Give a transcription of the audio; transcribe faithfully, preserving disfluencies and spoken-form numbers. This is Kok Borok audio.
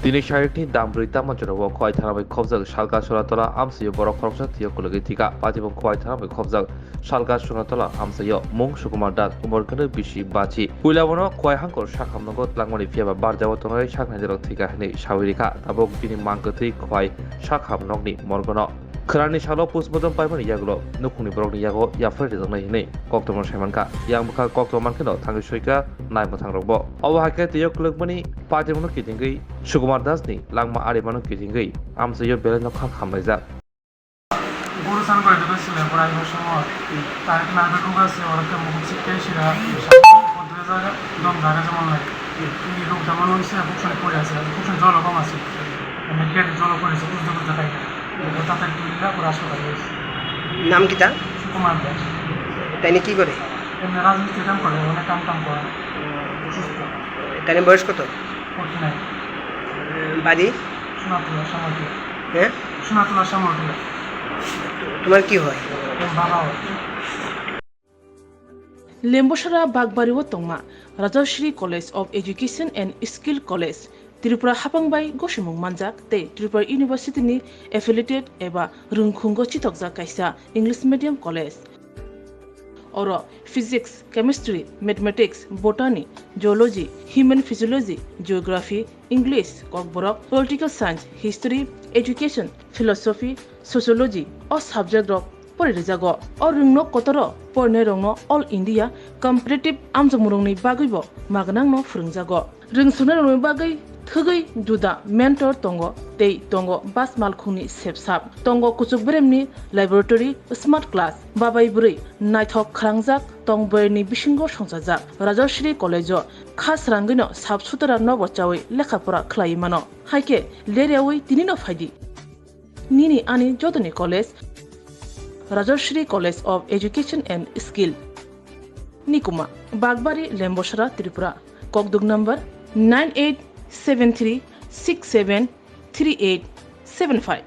Tini sarikni dambrwi tama jorao Khowai thana bai khobjak Salka Sunatola amchaio borok khoroksa thwio kwlwgwi thwikha. Patibung Khowai thana bai khobjak Salka Sunatola amchaio mung Sukumar Das, umor kwnwi bisi bachi. Puila bono Khowai hangkor sakham nogo twlangmani phiyaba barjao tongnai saknai jorao thwikha hwnwi sawi rikha. Tabuk bini mang kwthwi Khowai sakham nokni morgono. Khwnani salo postmortem paimani yagulo nukhungni borokni yago yaphar rijaknai hwnwi koktwma saimankha. Yang bwkha koktwma mankheno thangwi soikha naimwthangrokbo. Obo hai khe twiyo kwlwkmani patimungno kitingwi Sukumar Dasni langma arimano kitingwi amchaio belaino khang hamlaijak. গরু স্নান করে দেবে ছেলে, প্রায় সময় তার নাভি রোগ আছে, ওরা তো মুখ ছিটকে ছিল, দুই জায়গা, দম জায়গা যেমন নাই। এই রোগটা মনে হচ্ছে খুব সময় পড়ে আছে, খুব সময় জল কম আছে, মানে পেটে জল পড়েছে, বুঝতে বুঝতে পারি না। তাড়াতাড়ি তুলিলা, ওরা হাসপাতালে গেছে। নাম কিতা? সুকুমার দাস। তাইনি কি করে? এমনি রাজমিস্ত্রি কাম করে, অনেক কাম টাম করে। অসুস্থ। তাইনি বয়স কত? Forty nine. বাড়ি? সোনাতলা, শ্যামলটিলা। হ্যাঁ? সোনাতলা, শ্যামলটিলা। তোমার কি হয়? ওর বাবা হয়। Lembosara Bagbario tongma Rajashri College of Education and Skill College, Tripura hapang bai gosimung manjak tei Tripura University ni affiliated eba rwngkhungo chitokjak kaisa English medium college. Oro Physics, Chemistry, Mathematics, Botany, Zoology, Human Physiology, Geography, English, Kokborok, Political Science, History, Education, Philosophy, Sociology o subject rok pori rijago. O rwngno kotoro porinairokno All India Competitive amjokmungrokni bagwibo magnangno phwrwngjago. Rwngsuknairokni bagwi thwgwi juda mentor tongo tei tongo bas malkhungni sepsap. Tongo kuchuk beremni laboratory, smart class, babai bwrwi naithok khwrangjak tong bwrwini bisingo songchajak. Rajashri College-o kha srangwino sap sutara nobo chawi lekha pora khlaiwi mano. Hai khe leryawi tinino phaidi. Nini ani jotoni college, Rajashri College of Education and Skill. Nikuma, Bagbari, Lembosara, Tripura. Kokduk number nine eight seven three six seven three eight seven five.